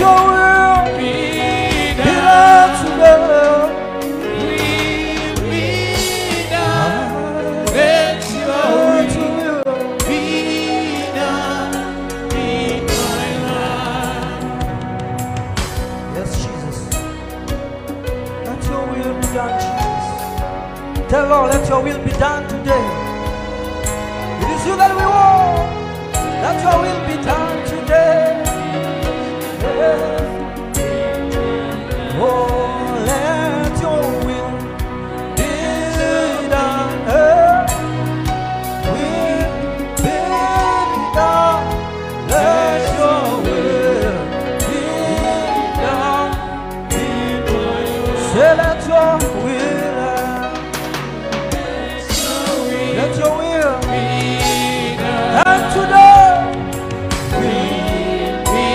your will be done today. Will be done. Let your will be done in my life. Yes, Jesus. Let your will be done, Jesus. Tell Lord, let your will be done today. It is you that we want. Let your will be done today. Yeah. Oh, let your will be done. Will be done. Let your will be done. Say, let your will. Let your will be done. And today, Will be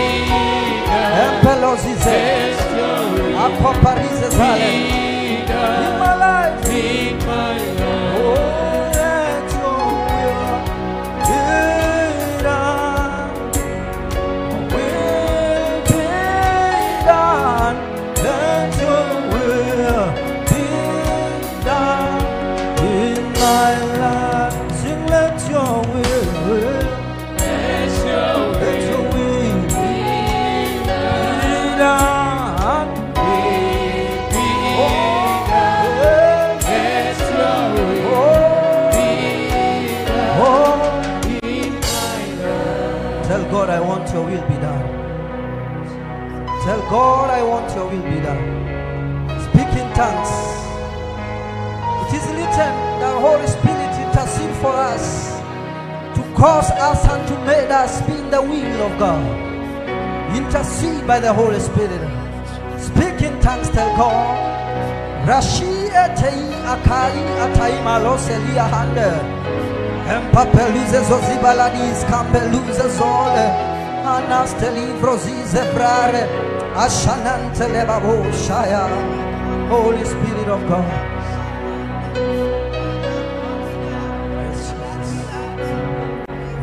done. Empelozize, Let your will Akoparize zale. be done In my life, in my life. oh, let your will be done. Will be done. Let your will be done in my life. Sing, let your will, Let your let your will will be done. be done. Will be Oh, done. yeah. Let your will Oh, be done oh. in my life. Tell God, I want your will be done. Tell God, I want your will be done. Speak in tongues. It is written that Holy Spirit intercede for us to cause us and to make us be in the will of God. Intercede by the Holy Spirit. Speak in tongues, tell God. Rashi etei akai atai maloselia hande. Empapelize zozibaladis kambeluze zole. Anasteli vrozize vrare. Ashanante lebabo shaya. Holy Spirit of God. Yes, Jesus.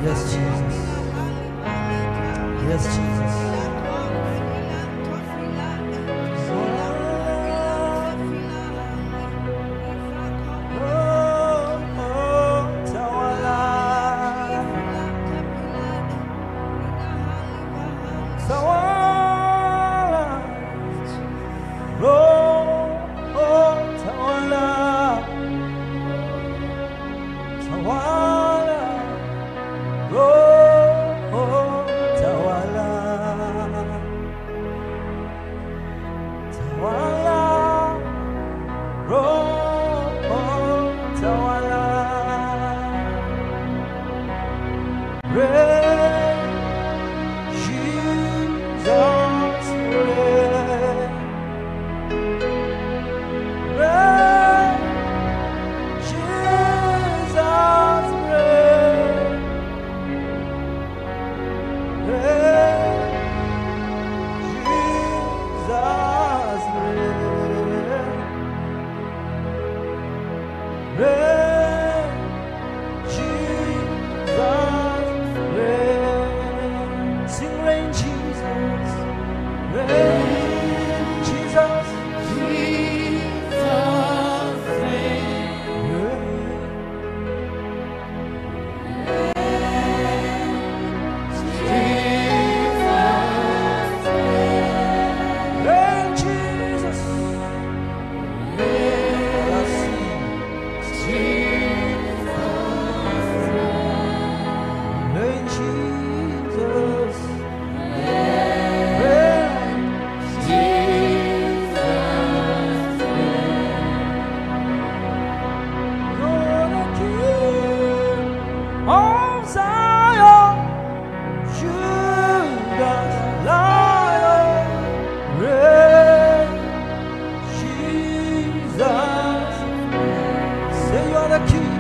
Yes, Jesus. Yes, Jesus. Oh, oh, tawala. Tawala. Oh, oh, tawala. Tawala. Oh, oh, tawala. Tawala. Oh, oh, tawala. Reign, Jesus, reign. Reign, Jesus, reign. Reign, Jesus, reign. Reign, Jesus, reign. Sing, reign, Jesus. Reign, Jesus. Jesus reign. Reign. Jesus reign. Reign, Jesus. Reign, Jesus. Reign, Jesus. Reign. Jesus You're the King of Zion, Judah's Lion. Reign, Jesus. Say you're the King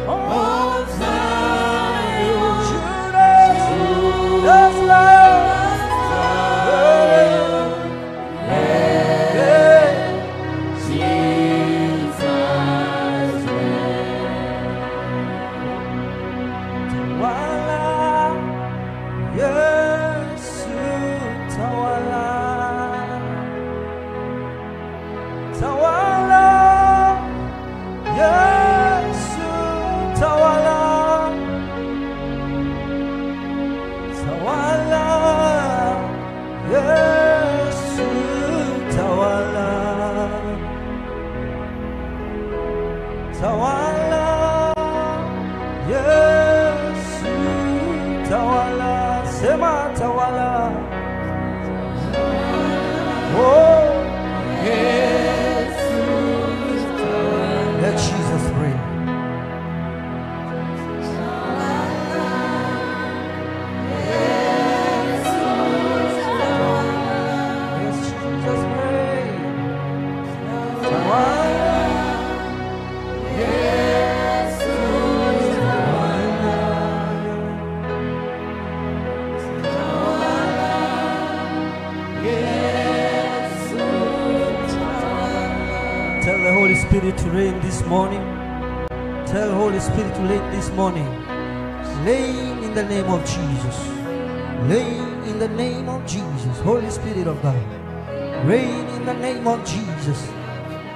of Zion, Judah's Lion. Reign, reign. Jesus. Yesu tawala, tawala, Yesu tawala, tawala, Yesu tawala, sema tawala. Oh, Yesu tawala. Let Jesus reign. Yes, Jesus reign. Tawala. Tell the Holy Spirit to reign this morning. Tell Holy Spirit to reign this morning. Reign in the name of Jesus. Reign in the name of Jesus. Holy Spirit of God. Reign in the name of Jesus.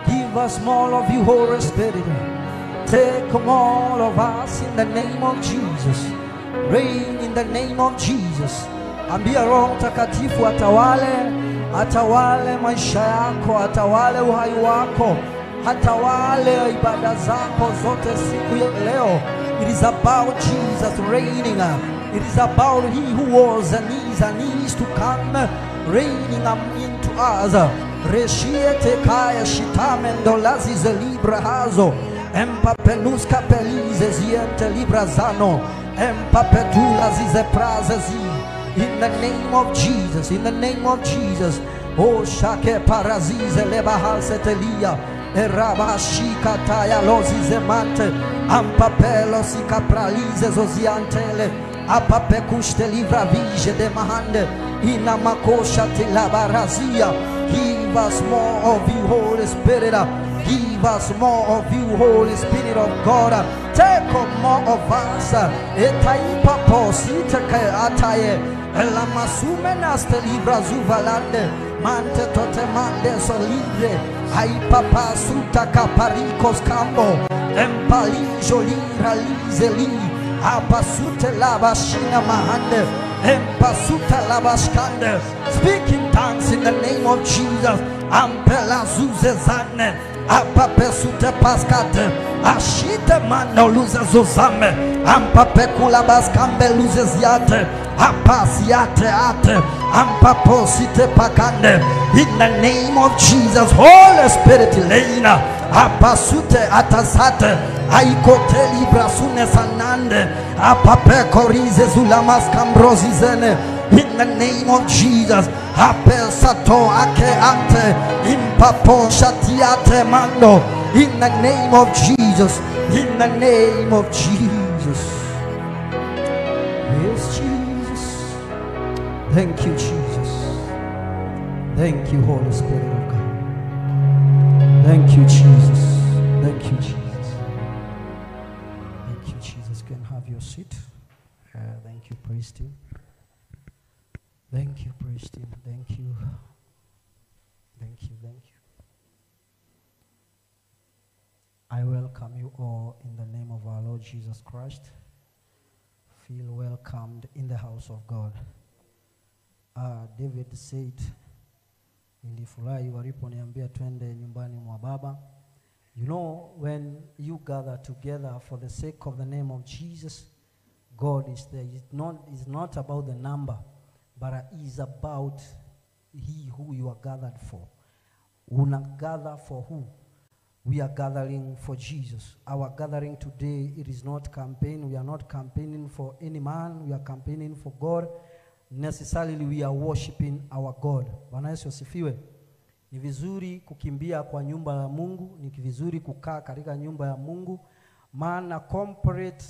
Give us more of you, Holy Spirit. Take all of us in the name of Jesus. Reign in the name of Jesus. Ambia Roho Mtakatifu atawale, atawale maisha yako, atawale uhai wako, atawale ibada zako zote siku ya leo. It is about Jesus reigning. It is about He who was and is to come, reigning into us. Reshiete kaya shitamendo lazize libra hazo empapenuska pelize ziente libra zano empapetula zize prazezi. In the name of Jesus, in the name of Jesus. Oh, shake parazize lebahasetelia erabashika taya lozize mante ampapelo sikapralize zoziantele apapekushte livra vije de mahande inamakosha telabarazia. Give us more of you, Holy Spirit. Give us more of you, Holy Spirit of God. Take up more of us. Etaipa posite ataye elamasume naste libra zuvalande mante tote mande solibre aipapa suta kaparikos kambo empali joli ralize apasute labashina mahande empasuta labashkande. Speak in tongues in the name of Jesus. Ampela zuze zane apapesute paskate ashite mano luze zozame ampapekula baskambe luze ziate apasiate ate ampaposite pakande. In the name of Jesus, Holy Spirit leina apasute atasate aikote libra sune sanande apapekorize zulamas kambrozizene. In the name of Jesus, apesato ake ate impapo shatiate mando. In the name of Jesus, in the name of Jesus. Yes, Jesus. Thank you, Jesus. Thank you, Holy Spirit of God. Thank you, Jesus. Thank you, Jesus. Thank you, Jesus. You can have your seat. Thank you, praise team. Thank you, praise team. Thank you. Thank you, thank you. I welcome you all in the name of our Lord Jesus Christ. Feel welcomed in the house of God. David said, nilifurahi waliponiambia twende nyumbani mwa Baba. You know, when you gather together for the sake of the name of Jesus, God is there. It's not about the number, but it's about he who you are gathered for. Una gather for who? We are gathering for Jesus. Our gathering today, it is not campaign. We are not campaigning for any man. We are campaigning for God. Necessarily, we are worshiping our God. Bwana Yesu asifiwe. Ni vizuri kukimbia kwa nyumba ya Mungu. Ni vizuri kukaa katika nyumba ya Mungu. Maana corporate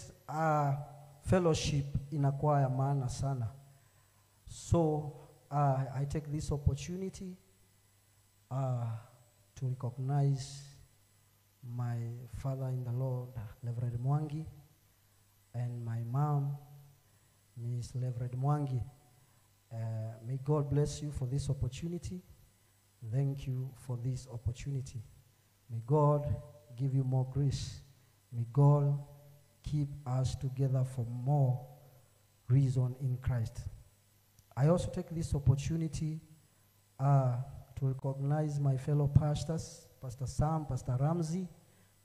fellowship inakuwa ya maana sana. So, I take this opportunity to recognize my father in the Lord, Reverend Mwangi, and my mom, Miss Reverend Mwangi. May God bless you for this opportunity. Thank you for this opportunity. May God give you more grace. May God keep us together for more reason in Christ. I also take this opportunity to recognize my fellow pastors, Pastor Sam, Pastor Ramsey,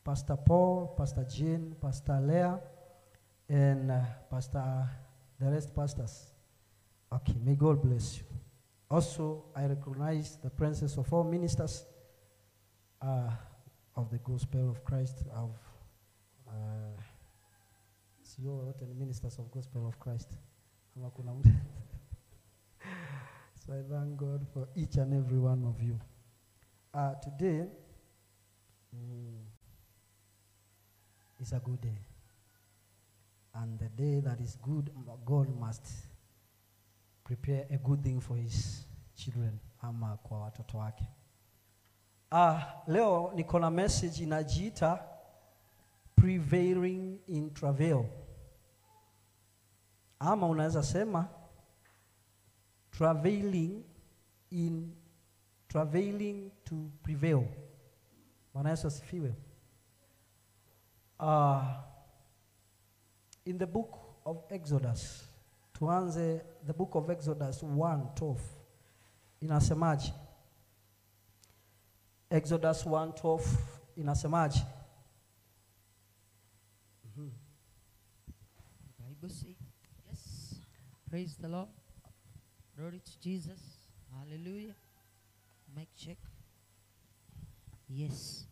Pastor Paul, Pastor Jane, Pastor Leah, and Pastor, the rest pastors. Okay, may God bless you. Also, I recognize the presence of all ministers of the Gospel of Christ, of sio wote ni ministers of Gospel of Christ. Ama kuna mtu. So I thank God for each and every one of you. Today is a good day. And the day that is good, God must prepare a good thing for his children, ama kwa watoto wake. Leo niko na message inajiita prevailing in travail. Ama unaweza sema travailing to prevail. Bwana Yesu asifiwe. In the book of Exodus, tuanze the book of Exodus 1:12. Inasemaje? Exodus 1:12 inasemaje? Bible say, yes. Praise the Lord. Glory to Jesus. Hallelujah. Mic check. Yes.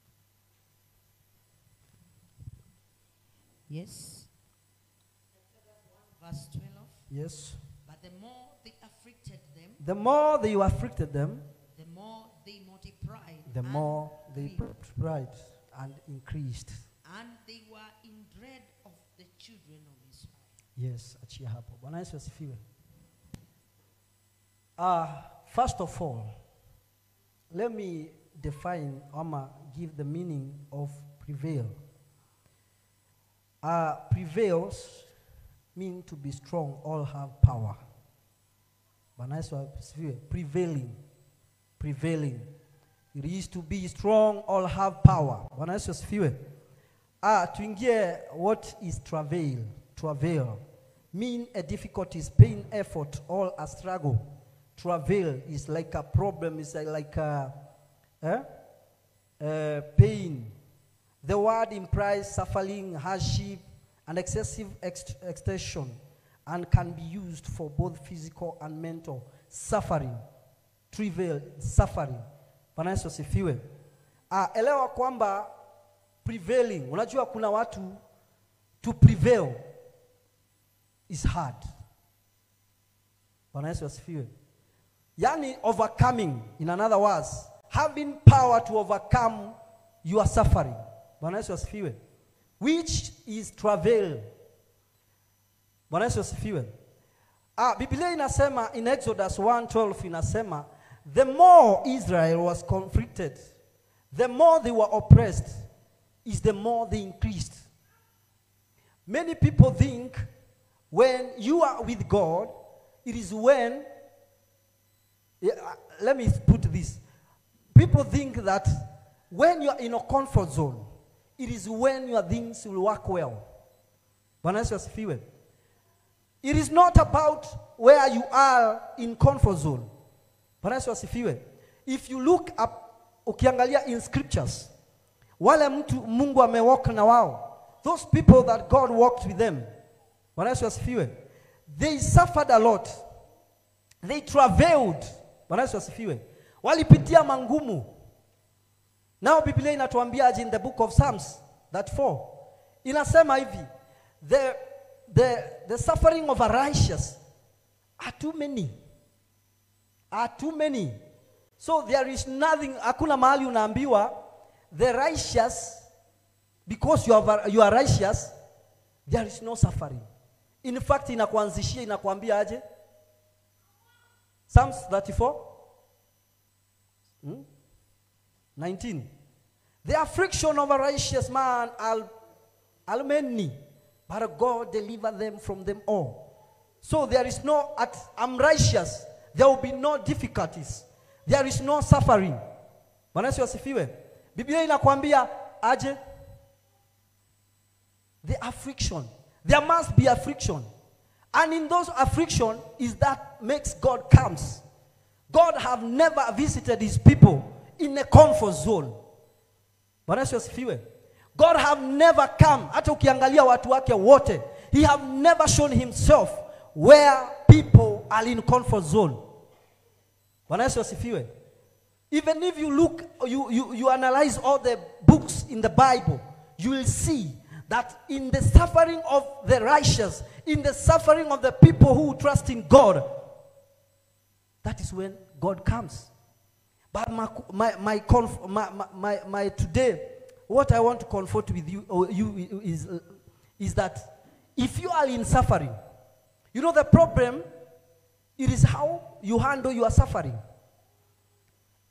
Yes. Verse 12. Yes. But the more they afflicted them, the more they afflicted them, the more they multiplied. The more they multiplied and increased. And they were in dread of the children of Israel. Yes, achia hapo. Bwana Yesu asifiwe. First of all, let me define ama give the meaning of prevail. Prevails mean to be strong or have power. Bwana Yesu asifiwe. Prevailing. Prevailing. It is to be strong or have power. Bwana Yesu asifiwe. Tuingie what is travail. Travail mean a difficulties, pain, effort, or a struggle. Travail is like a problem, is like a pain. The word implies suffering, hardship, and excessive exertion, and can be used for both physical and mental suffering. Travail, suffering. Bwana Yesu asifiwe. Elewa kwamba prevailing, unajua kuna watu to prevail is hard. Bwana Yesu asifiwe. Yani overcoming, in another words, having power to overcome your suffering. Bwana Yesu asifiwe. Which is travail. Bwana Yesu asifiwe. Biblia inasema in Exodus 1:12 inasema, the more Israel was conflicted, the more they were oppressed, is the more they increased. Many people think when you are with God, it is when, let me put this. People think that when you are in a comfort zone, it is when your things will work well. Bwana Yesu asifiwe. It is not about where you are in comfort zone. Bwana Yesu asifiwe. If you look up, ukiangalia in scriptures, wale mtu Mungu amewalk na wao, those people that God walked with them, Bwana Yesu asifiwe, they suffered a lot. They travailed. Bwana Yesu asifiwe. Walipitia mangumu. Now Biblia inatuambia aje in the book of Psalms that 4. Inasema hivi, the suffering of a righteous are too many. Are too many. So there is nothing, hakuna mahali unaambiwa the righteous, because you are righteous, there is no suffering. In fact, inakuanzishia, inakuambia aje? Psalms 34, 19. The affliction of a righteous man are many, but God deliver them from them all. So there is no, I'm righteous, there will be no difficulties. There is no suffering. Bwana Yesu asifiwe. Biblia inakwambia aje? The affliction. There must be affliction. And in those affliction is that makes God comes. God have never visited his people in a comfort zone. Bwana Yesu asifiwe. God have never come. Hata ukiangalia watu wake wote, he have never shown himself where people are in comfort zone. Bwana Yesu asifiwe. Even if you look, you analyze all the books in the Bible, you will see that in the suffering of the righteous, in the suffering of the people who trust in God, that is when God comes. But my today, what I want to comfort with you, or you is that if you are in suffering, you know the problem, it is how you handle your suffering.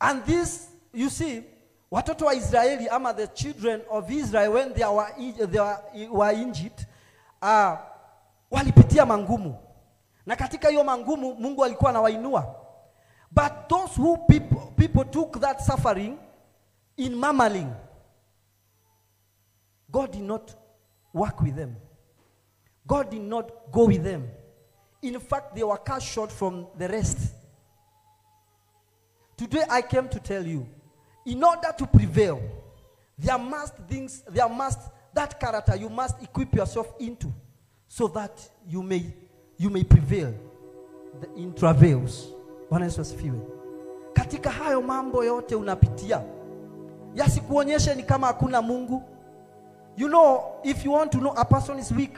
And this, you see, watoto wa Israeli ama the children of Israel when they were in Egypt, walipitia mangumu. Na katika hiyo mangumu Mungu alikuwa anawainua. But those who people took that suffering in murmuring, God did not work with them. God did not go with them. In fact, they were cut short from the rest. Today I came to tell you, in order to prevail, there must that character you must equip yourself into, so that you may prevail in travails. Bwana Yesu asifiwe. Katika hayo mambo yote unapitia, yasikuonyeshe ni kama hakuna Mungu. You know, if you want to know a person is weak,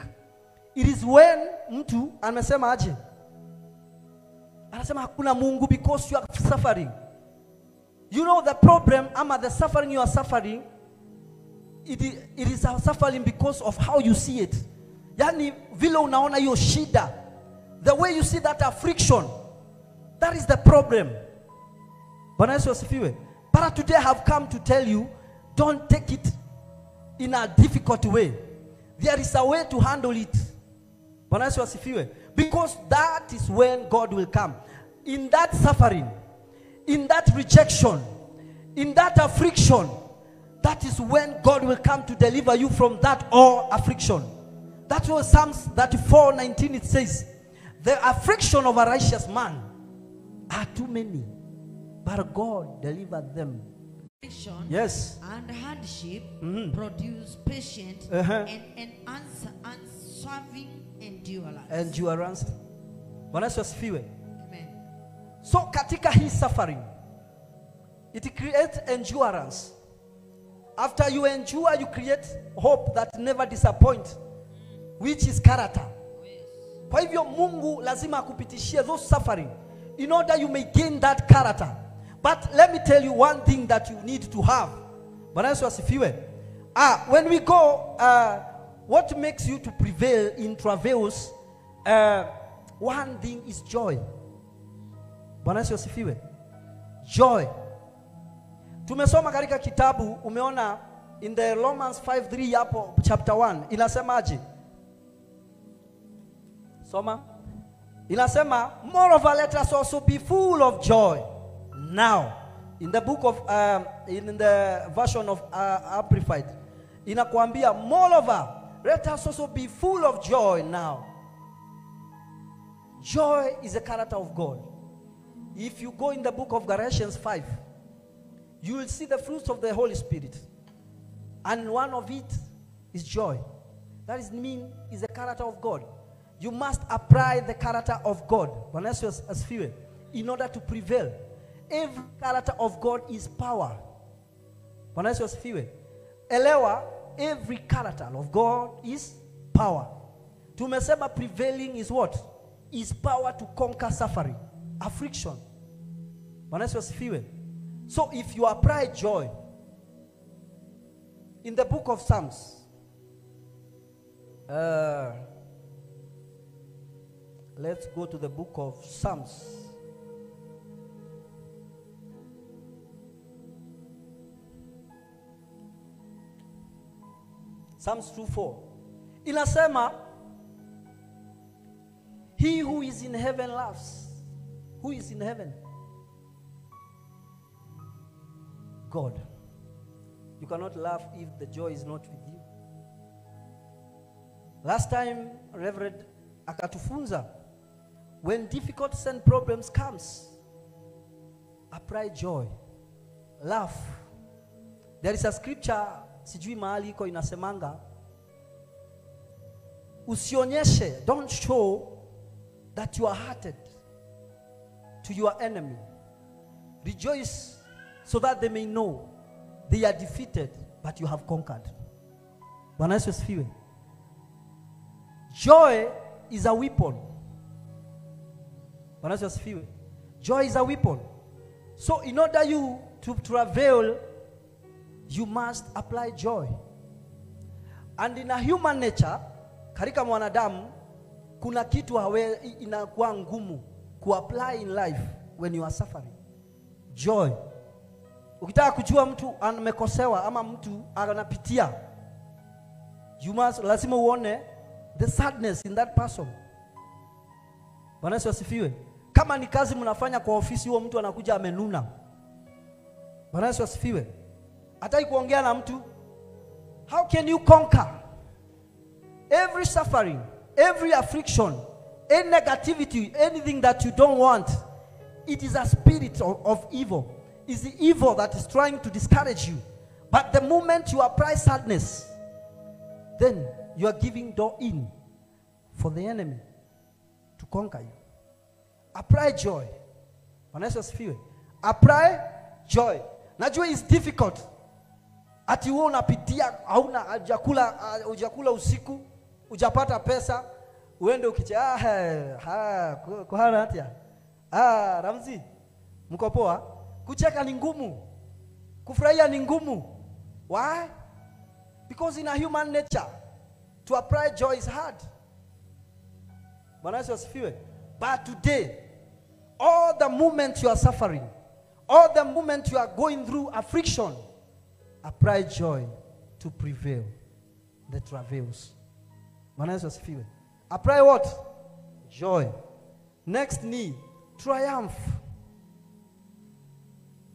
it is when mtu anasema aje? Anasema hakuna Mungu because you are suffering. You know the problem, ama the suffering you are suffering, it is a suffering because of how you see it. Yani vile unaona hiyo shida, the way you see that affliction, that is the problem. Bwana Yesu asifiwe. But today I have come to tell you, don't take it in a difficult way. There is a way to handle it. Bwana Yesu asifiwe. Because that is when God will come. In that suffering, in that rejection, in that affliction, that is when God will come to deliver you from that all affliction. That's what Psalms 34:19 it says, the affliction of a righteous man are too many, but God delivered them. Yes. And hardship produce patience and unswerving endurance. Endurance. Bwana Yesu asifiwe. Amen. So katika hii suffering, it creates endurance. After you endure, you create hope that never disappoints, which is character. Yes. Kwa hivyo Mungu lazima akupitishie those suffering in order you may gain that character. But let me tell you one thing that you need to have. Bwana Yesu asifiwe. When we go, what makes you to prevail in travails? One thing is joy. Bwana Yesu asifiwe. Joy. Tumesoma katika kitabu, umeona in the Romans 5:3 hapo chapter 1 inasemaje? Soma. Inasema, moreover let us also be full of joy. Now, in the book of, in the version of Amplified, inakuambia, moreover, let us also be full of joy now. Joy is a character of God. If you go in the book of Galatians 5, you will see the fruits of the Holy Spirit. And one of it is joy. That is mean is the character of God. You must apply the character of God in order to prevail. Every character of God is power. Elewa, every character of God is power. Tumesema prevailing is what? Is power to conquer suffering, affliction. So if you apply joy, in the book of Psalms, let's go to the book of Psalms. Psalms 2:4. Inasema, he who is in heaven laughs. Who is in heaven? God. You You cannot laugh if the joy is not with you. Last time, Reverend akatufunza, when difficulties and problems comes, apply joy, laugh. There is a scripture, sijui mahali iko inasemanga, usionyeshe, don't show that you are hurted to your enemy. Rejoice so that they may know they are defeated, but you have conquered. Bwana Yesu asifiwe. Joy is a weapon. Bwana Yesu asifiwe. Joy is a weapon. So in order you to travail, you must apply joy. And in a human nature, katika mwanadamu, kuna kitu inakuwa ngumu kuapply in life when you are suffering. Joy. Ukitaka kujua mtu amekosewa ama mtu anapitia, you must, lazima uone the sadness in that person. Bwana Yesu asifiwe. Kama ni kazi mnafanya kwa ofisi, huo mtu anakuja amenuna. Bwana Yesu asifiwe. Hataki kuongea na mtu. How can you conquer every suffering, every affliction, any negativity, anything that you don't want? It is a spirit of evil. It's the evil that is trying to discourage you. But the moment you apply sadness, then you are giving door in for the enemy to conquer you. Apply joy. Bwana Yesu asifiwe. Apply joy. Najua is difficult. Ati wewe unapitia, hauna hujakula usiku, hujapata pesa, uende ukicha kuhana hatia. Ramzi, mko poa? Kucheka ni ngumu. Kufurahia ni ngumu. Why? Because in a human nature, to apply joy is hard. Bwana Yesu asifiwe. But today, all the moment you are suffering, all the moment you are going through affliction, apply joy to prevail the travails. Bwana Yesu asifiwe. Apply what? Joy. Next knee, triumph.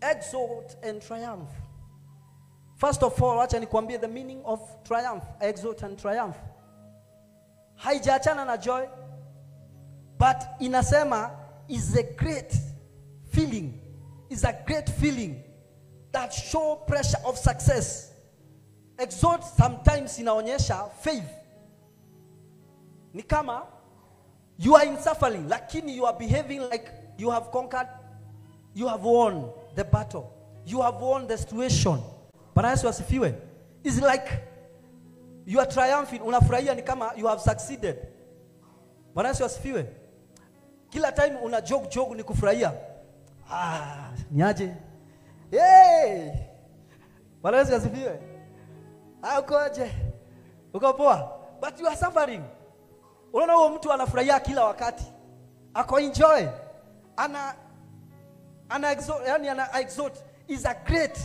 Exalt and triumph. First of all, acha nikwambie the meaning of triumph, exalt and triumph. Haijaachana na joy, but inasema is a great feeling. Is a great feeling that show pressure of success. Exalt sometimes inaonyesha faith. Ni kama you are in suffering, lakini you are behaving like you have conquered, you have won the battle, you have won the situation. Bwana Yesu asifiwe. It's like you are triumphing, unafurahia ni kama you have succeeded. Bwana Yesu asifiwe. Kila time una joke joke ni kufurahia. Niaje? Hey! Bwana Yesu asifiwe. Ukoje? Uko poa? But you are suffering. Unaona huo mtu anafurahia kila wakati. Ako enjoy. Ana exalt, yani ana exalt is a great.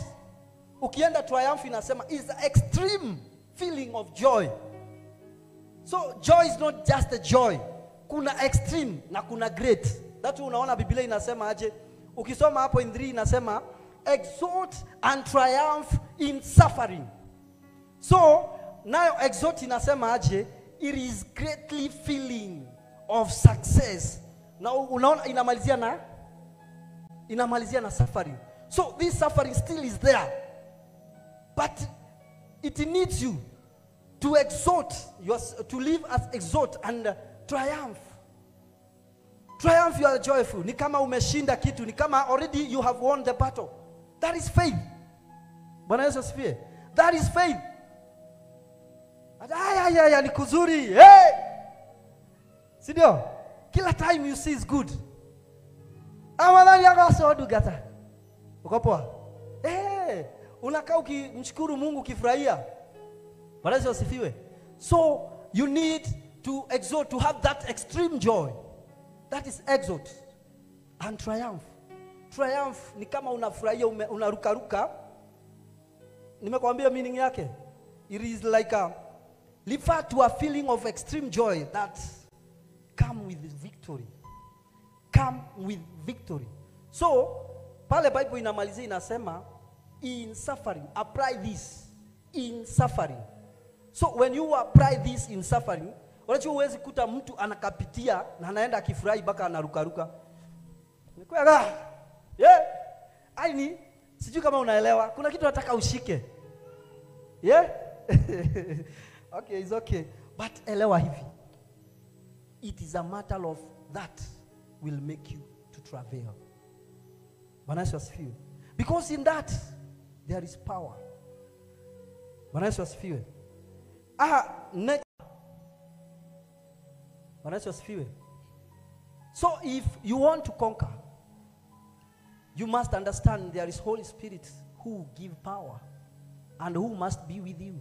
Ukienda triumph inasema is an extreme feeling of joy. So joy is not just a joy. Kuna extreme na kuna great. That unaona Biblia inasema aje? Ukisoma hapo in 3 inasema exalt and triumph in suffering. So nayo exalt inasema aje? It is greatly feeling of success. Na unaona inamalizia na suffering. So this suffering still is there. But it needs you to exalt, to live as exalt and triumph. Triumph, you are joyful. Ni kama umeshinda kitu, ni kama already you have won the battle. That is faith. Bwana Yesu asifiwe. That is faith. Ay, ni kuzuri. Hey! Si ndio? Kila time you see is good. Amadhani yako sodu gata. Uko poa? Eh, unakaa ukimshukuru Mungu ukifurahia. Bwana Yesu asifiwe. So you need to exalt, to have that extreme joy. That is exalt and triumph. Triumph ni kama unafurahia, unarukaruka. Nimekuambia meaning yake. It is like a refer to a feeling of extreme joy that come with victory. Come with victory. So, pale Bible inamalizia inasema In suffering, apply this in suffering. So when you apply this in suffering, unajua huwezi kuta mtu anakapitia na anaenda akifurahi mpaka anarukaruka. Yeah. Aini, sijui kama unaelewa. Kuna kitu nataka ushike. Yeah? Okay, it's okay. But elewa hivi. It is a matter of that will make you to travail. Bwana Yesu asifiwe. Because in that there is power. Bwana Yesu asifiwe. Next. Bwana Yesu asifiwe. So if you want to conquer, you must understand there is Holy Spirit who give power and who must be with you.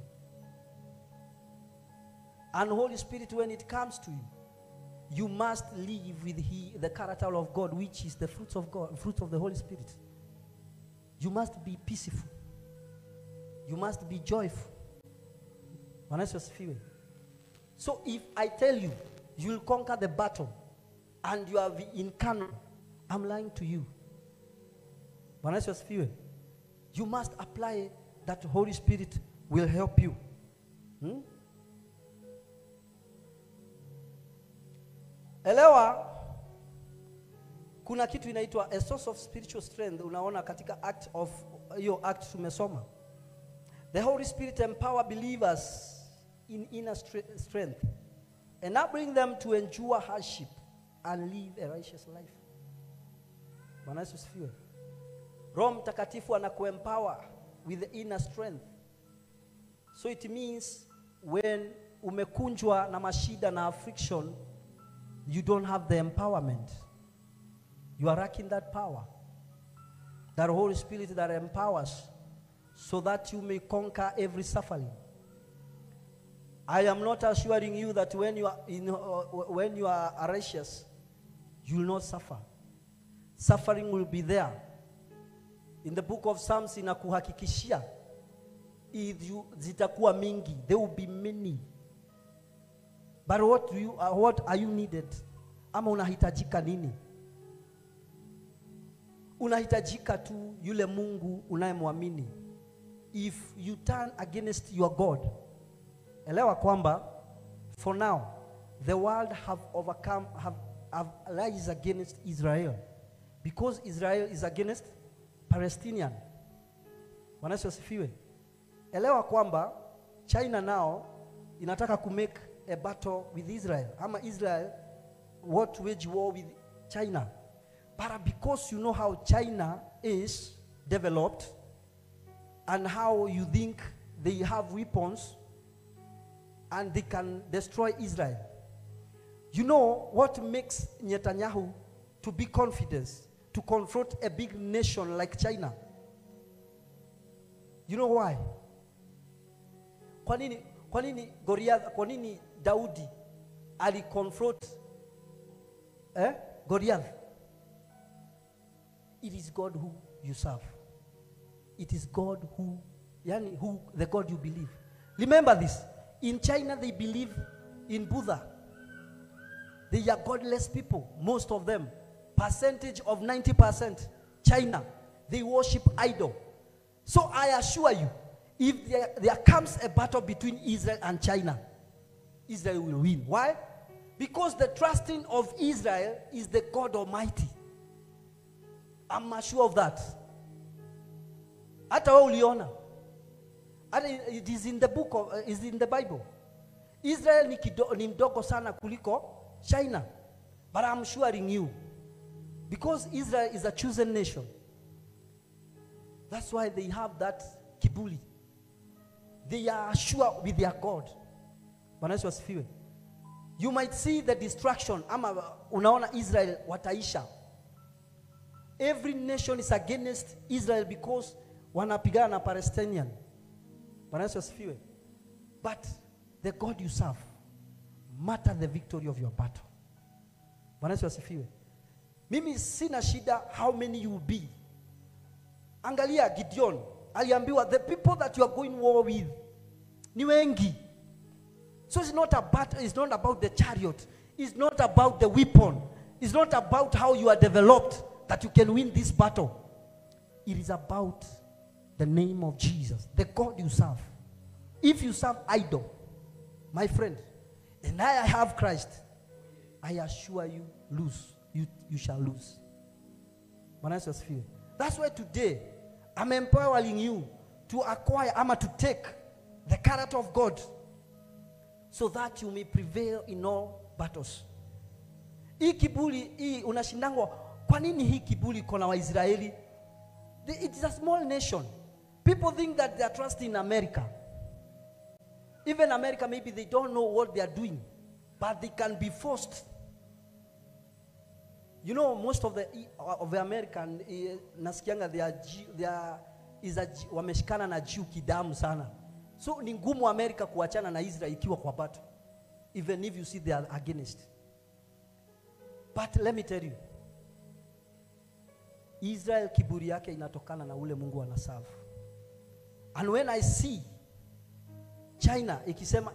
And Holy Spirit, when it comes to you, you must live with the character of God, which is the fruit of God, fruit of the Holy Spirit. You must be peaceful. You must be joyful. Bwana Yesu asifiwe. So if I tell you, you will conquer the battle and you are in Canaan, I'm lying to you. Bwana Yesu asifiwe. You must apply that Holy Spirit will help you. Elewa, kuna kitu inaitwa a source of spiritual strength. Unaona katika act of hiyo act tumesoma. The Holy Spirit empower believers in inner strength, enabling them to endure hardship and live a righteous life. Bwana Yesu asifiwe. Roho Mtakatifu anakuempower with the inner strength. So it means when umekunjwa na mashida na affliction, you don't have the empowerment. You are lacking that power. That Holy Spirit that empowers so that you may conquer every suffering. I am not assuring you that when you are when you are righteous, you will not suffer. Suffering will be there. In the book of Psalms inakuhakikishia zitakuwa mingi, there will be many. But what are you needed? Ama unahitajika nini? Unahitajika tu yule Mungu unayemwamini. If you turn against your God, elewa kwamba for now the world have overcome, have lies against Israel, because Israel is against Palestinian. Bwana Yesu asifiwe. Elewa kwamba China now inataka ku make a battle with Israel. Ama Israel want to wage war with China. But because you know how China is developed and how you think they have weapons and they can destroy Israel. You know what makes Netanyahu to be confident to confront a big nation like China? You know why? Kwa nini Goliath, kwa nini Daudi ali confront Goliath? It is God who you serve. It is God who, who the God you believe. Remember this. In China, they believe in Buddha. They are godless people, most of them. Percentage of 90%. China, they worship idol. So I assure you, if there comes a battle between Israel and China, Israel will win. Why? Because the trusting of Israel is the God Almighty. I'm sure of that. Hata wewe uliona. It is in the book of, is in the Bible. Israel ni mdogo sana kuliko China. But I'm assuring you, because Israel is a chosen nation, that's why they have that kibuli. They are sure with their God. Bwana Yesu asifiwe. You might see the destruction. Ama unaona Israel wataisha. Every nation is against Israel because wanapigana na Palestinian. Bwana Yesu asifiwe. But the God you serve matter the victory of your battle. Bwana Yesu asifiwe. Mimi sina shida how many you will be. Angalia Gideon aliambiwa the people that you are going war with ni wengi. So it's not about, it's not about the chariot. It's not about the weapon. It's not about how you are developed that you can win this battle. It is about the name of Jesus, the God you serve. If you serve idol, my friend, and I have Christ, I assure you, lose. You shall lose. Bwana Yesu asifiwe. That's why today I'm empowering you to acquire, ama to take the character of God so that you may prevail in all battles. Hii kiburi hii unashindangwa, kwa nini hii kiburi iko na Waisraeli? It is a small nation. People think that they are trusting in America. Even America, maybe they don't know what they are doing, but they can be forced. You know, most of the American, nasikianga they are is a, wameshikana na Jew kidamu sana. So ni ngumu America kuachana na Israel ikiwa kwa battle, even if you see they are against. But let me tell you, Israel kiburi yake inatokana na ule Mungu anaserve. And when I see China ikisema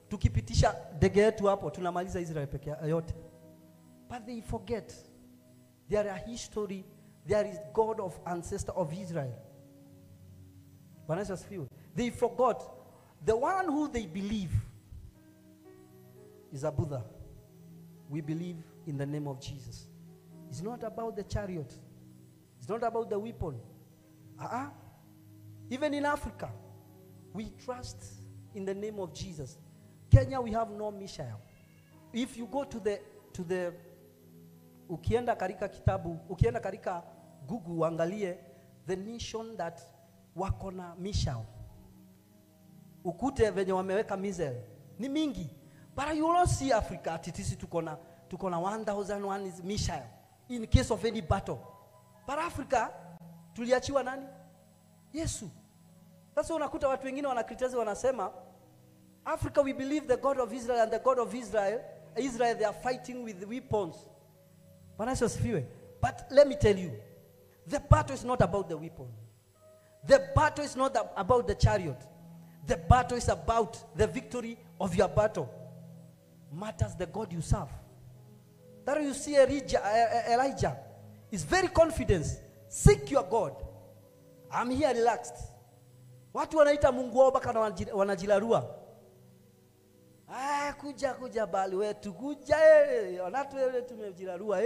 tukipitisha ndege yetu hapo tunamaliza Israel peke yote. But they forget there are history, there is God of ancestor of Israel. Bwana Yesu asifiwe. They forgot the one who they believe is a Buddha. We believe in the name of Jesus. It's not about the chariot. It's not about the weapon. Even in Africa, we trust in the name of Jesus. Kenya, we have no missile. If you go to the ukienda katika kitabu, ukienda katika Google uangalie the nation that wako na missile, ukute venye wameweka missile ni mingi. But you will not see Africa ati sisi tuko na 1001 is missile in case of any battle. But Africa tuliachiwa nani? Yesu. Sasa unakuta watu wengine wanakriticize, wanasema Africa we believe the God of Israel, and the God of Israel, Israel they are fighting with weapons. Bwana Yesu asifiwe. But let me tell you, the battle is not about the weapon. The battle is not about the chariot. The battle is about the victory of your battle. Matters the God you serve. That you see Elijah is very confident. Seek your God. I'm here relaxed. Watu wanaita Mungu wao mpaka wanajilarua. Ah, kuja kuja bali wetu kuja wanatu wewe tumejilarua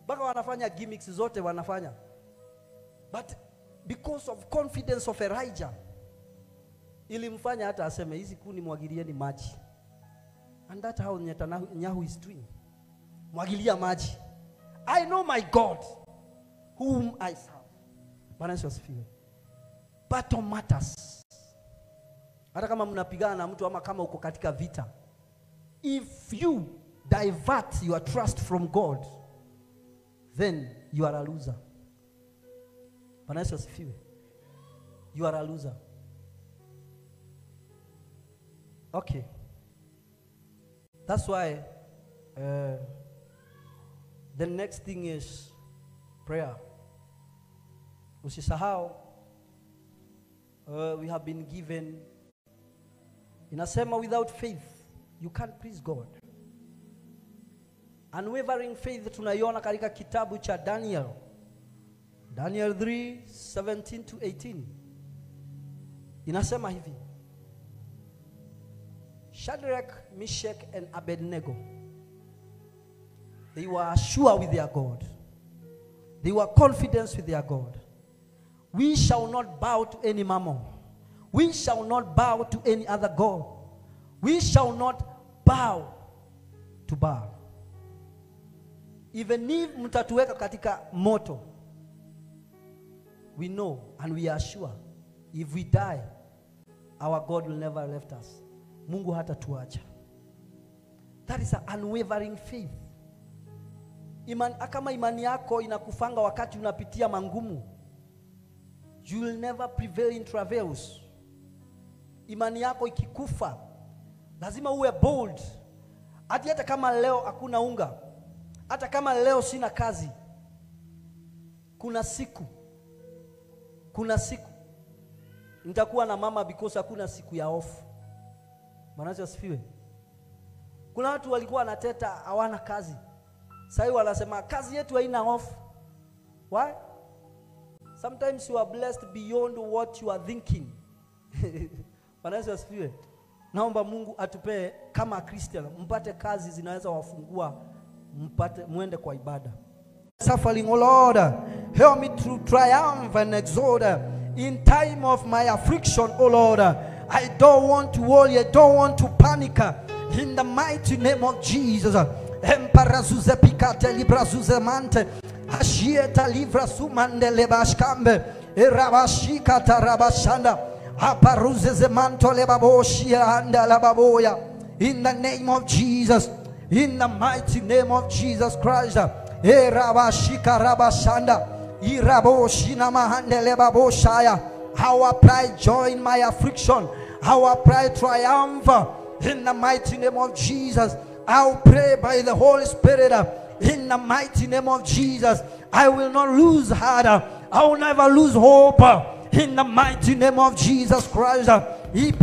Mpaka wanafanya gimmicks zote wanafanya. But because of confidence of Elijah, ilimfanya hata aseme hizi kuni mwagilieni maji. And that's how Netanyahu is doing. Mwagilia maji. I know my God whom I serve. Bwana Yesu asifiwe. Battle matters. Hata kama mnapigana na mtu ama kama uko katika vita, if you divert your trust from God, then you are a loser. Bwana Yesu asifiwe. You are a loser. Okay. That's why the next thing is prayer. Usisahau, we have been given. Inasema without faith you can't please God. Unwavering faith tunaiona katika kitabu cha Daniel. Daniel 3:17 to 18. Inasema hivi. Shadrach, Meshach, and Abednego, they were sure with their God. They were confident with their God. We shall not bow to any mammon. We shall not bow to any other god. We shall not bow to Baal. Even if mtatuweka katika moto, we know and we are sure if we die, our God will never left us. Mungu hatatuacha. That is an unwavering faith. Kama imani yako inakufanga wakati unapitia mangumu, you will never prevail in travails. Imani yako ikikufa, lazima uwe bold. Hata kama leo hakuna unga, hata kama leo sina kazi, kuna siku nitakuwa na mama because hakuna siku ya off. Bwana Yesu asifiwe. Kuna watu walikuwa wanateta hawana kazi. Sasa wanasema kazi yetu haina off. Why? Sometimes you are blessed beyond what you are thinking. Bwana Yesu asifiwe. Naomba Mungu atupee kama Christian, mpate kazi zinaweza wafungua, mpate muende kwa ibada. Suffering, O Lord, help me to triumph and exalt in time of my affliction, O Lord. I don't want to worry, I don't want to panic. In the mighty name of Jesus. Emparazuze pikate librazuze mante. Ashieta livra sumande lebashkambe. Erabashika tarabashanda. Aparuze zemanto lebaboshia anda lababoya. In the name of Jesus. In the mighty name of Jesus Christ. Erabashika rabashanda. Iraboshina mahande lebaboshaya. How pride joy in my affliction. How pride triumph. In the mighty name of Jesus. I'll pray by the Holy Spirit. In the mighty name of Jesus. I will not lose heart. I will never lose hope. In the mighty name of Jesus Christ. In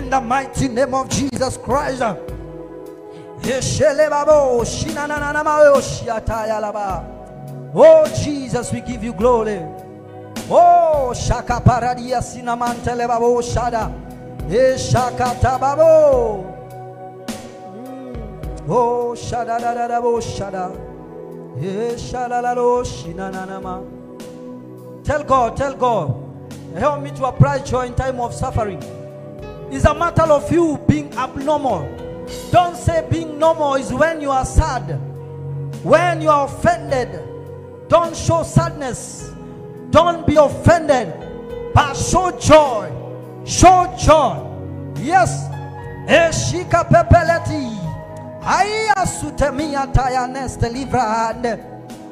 the mighty name of Jesus Christ. Oh Jesus, we give you glory. Oh shaka paradia sinamantele babo shada. E shaka tababo. Oh shada da da da bo shada. E shada la lo shinanama. Tell God, help me to apply joy in time of suffering. It's a matter of you being abnormal. Don't say being normal is when you are sad, when you are offended. Don't show sadness. Don't be offended, but show joy. Show joy. Yes. Eshika pepeleti. Aya sutemia tayaneste livrande.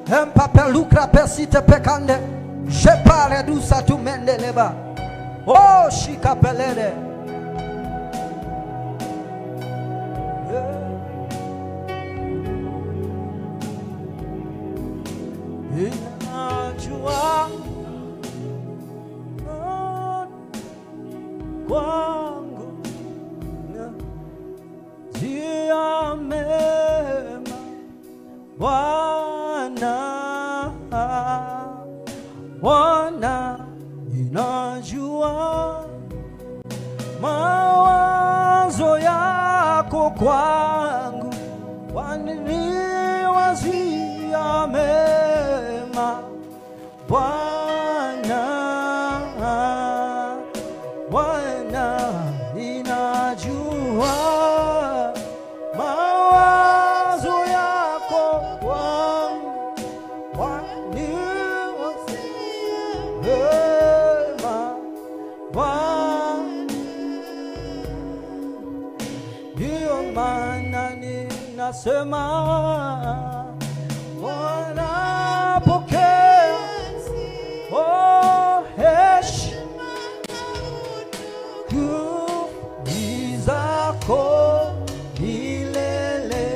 Empapelukra pesite pekande. Jepare dusa tu mendeleba. Oh shika pelede. Inajua kwangu na njia mema Bwana, Bwana, inajua mawazo yako kwangu waniwazia mema Bwana, Bwana, ninajua mawazo yako kwangu waniwazia mema Bwana, ndiyo maana ninasema Bwana, pokea oh heshima zako milele.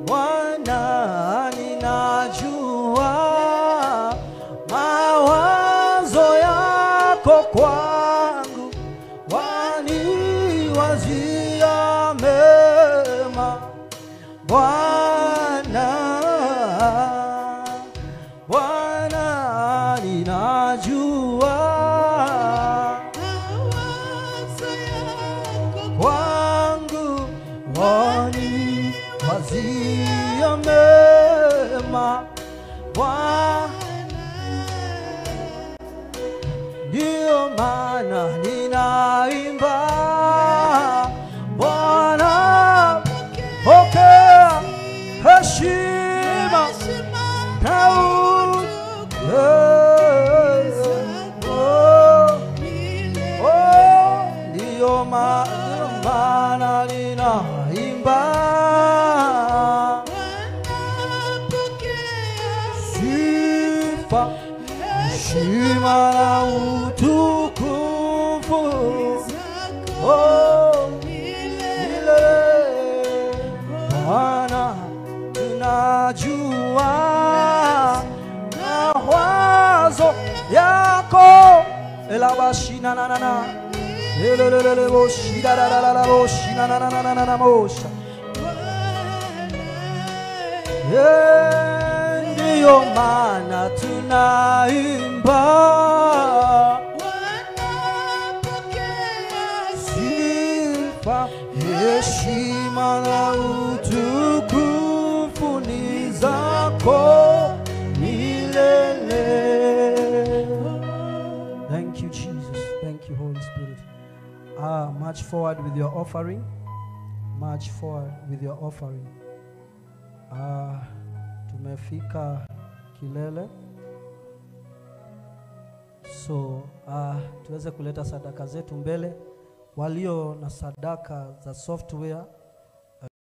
Bwana, ninajua mawazo yako kwangu waniwazia mema Bwana, Bwana, ninajua kwangu waniwazia mema Bwana, ndiyo maana ninaimba Bwana, pokea heshima na ndiyo maana ninaimba sifa, heshima na utukufu oh milele. Bwana, tunajua mawazo yako elabashina na na na elelelele boshida la la la boshina na na na na na mosha Ndiyo maana tunaimba, Wanapokea sifa, heshima na utukufu ni zako milele. Thank you, Jesus. Thank you, Holy Spirit. March forward with your offering. March forward with your offering. Tumefika kilele. So tuweze kuleta sadaka zetu mbele. Walio na sadaka za software